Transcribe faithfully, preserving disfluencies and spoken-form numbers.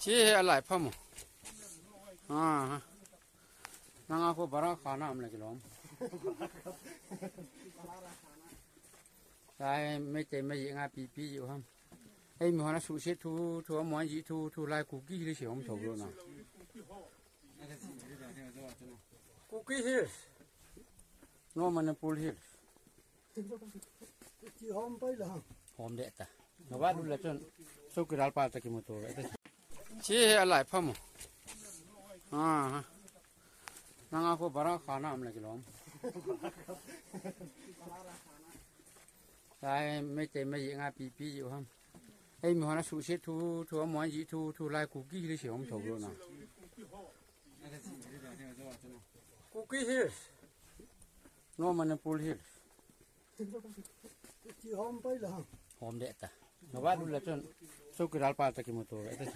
ꯁꯤ ꯍꯦꯛ ꯂꯥꯏ ꯐꯝꯃꯣ꯫ ꯑꯥ꯫ ꯅꯪ ꯑꯩꯈꯣꯏ ꯕꯔꯥ ꯈꯥꯅ ꯑꯃ ꯂꯩꯒꯦ ꯂꯥꯛꯑꯣ꯫ ꯂꯥꯏ ꯃꯩꯇꯩ ꯃꯌꯦꯛ ꯉꯥꯛꯄꯤ ꯄꯤꯌꯨ ꯍꯝ꯫ ꯑꯩ ꯃꯤꯍꯣꯅ ꯁꯨꯁꯦ ꯊꯨ ꯊꯨ ꯑꯃꯨꯛ ꯍꯟꯖꯤ ꯊꯨ ꯊꯨ ꯂꯥꯏ ꯀꯨꯀꯤ ꯂꯩꯁꯦ ꯑꯃ ꯊꯧꯕ꯭ꯔꯣ ꯅꯪ? ꯀꯨꯀꯤ ꯍꯤꯜꯁ꯫ ꯅꯣ ꯃꯅꯤꯄꯨꯔ ꯍꯤꯜꯁ꯫ ꯍꯣꯝ ꯗꯦ ꯑꯇ꯫ ꯅꯕꯥ ꯂꯨ ꯂꯆꯟ ꯆꯧꯀꯤꯗꯥꯔ ꯄꯥ ꯆꯠꯈꯤ ꯃꯣꯇꯣꯔ ꯑꯇ꯫ ꯁꯤ ꯍꯦꯛ ꯂꯥꯏ ꯐꯝꯃꯣ꯫ ꯑꯥ꯫ ꯅꯪ ꯑꯩꯈꯣꯏ ꯕꯔꯥ ꯈꯥꯅ ꯑꯃ ꯂꯩꯒꯦ ꯂꯥꯛꯑꯣ꯫ ꯂꯥꯏ ꯃꯩꯇꯩ ꯃꯌꯦꯛ ꯉꯥꯛꯄꯤ ꯄꯤꯌꯨ ꯍꯝ꯫ ꯑꯩ ꯃꯤꯍꯣꯅ ꯁꯨꯁꯦ ꯊꯨ ꯊꯨ ꯑꯃꯨꯛ ꯍꯟꯖꯤ ꯊꯨ ꯊꯨ ꯂꯥꯏ ꯀꯨꯀꯤ ꯂꯩꯁꯦ ꯑꯃ ꯊꯧꯕ꯭ꯔꯣ ꯅꯪ? ꯀꯨꯀꯤ ꯍꯤꯜꯁ꯫ ꯅꯣ ꯃꯅꯤꯄꯨꯔ ꯍꯤꯜꯁ꯫ ꯍꯣꯝ ꯗꯦ ꯑꯇ꯫ ꯅꯕꯥ ꯂꯨ ꯂꯆꯟ ꯆꯧꯀꯤꯗꯥꯔ ꯄꯥ ꯆꯠꯈꯤ ꯃꯣꯇꯣꯔ ꯑꯇ꯫